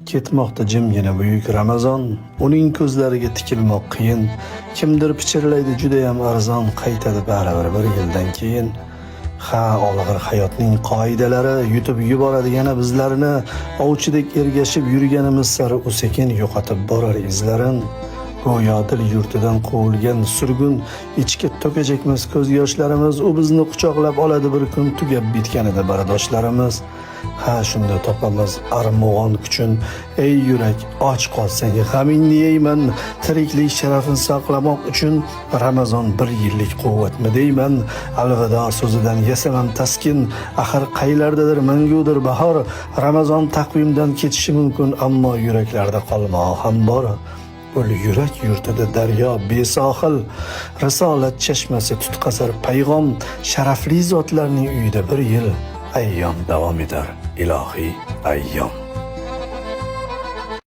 Ketmoqda jimgina buyuk Ramazon, uning ko'zlariga tikilmoq qiyin. Kimdir pichirlaydi judayam arzon, qaytadi baribir bir yildan keyin. Ha, olg'ir hayotning qoidalari yutib yuboradi yana bizlarni. Ovchidek ergashib yurganimiz sari u sekin yo'qotib borar izlarin. Go'yo dil yurtidan quvilgan surgun, ichga to'kajakmiz ko'z yoshlarimiz. U bizni quchoqlab oladi bir kun tugab bitganida bardoshlarimiz. Ha, shunda topamiz armug'on kuchin. Ey yurak, och qolsang g'amingni yeyman, tiriklik sharafini saqlamoq uchun Ramazon bir yillik quvvatmi deyman. Alvido so'zidan yasamam taskin, axir qaylardadir mangudir bahor. Ramazon taqvimdan ketishi mumkin, ammo yuraklarda qolmog'i ham bor. Ul yurak yurtida daryo besohil, risolat chashmasi tutqazar payg'om. Sharafli zotlarning uyida bir yil ayyom davom etar, ilohiy ayyom.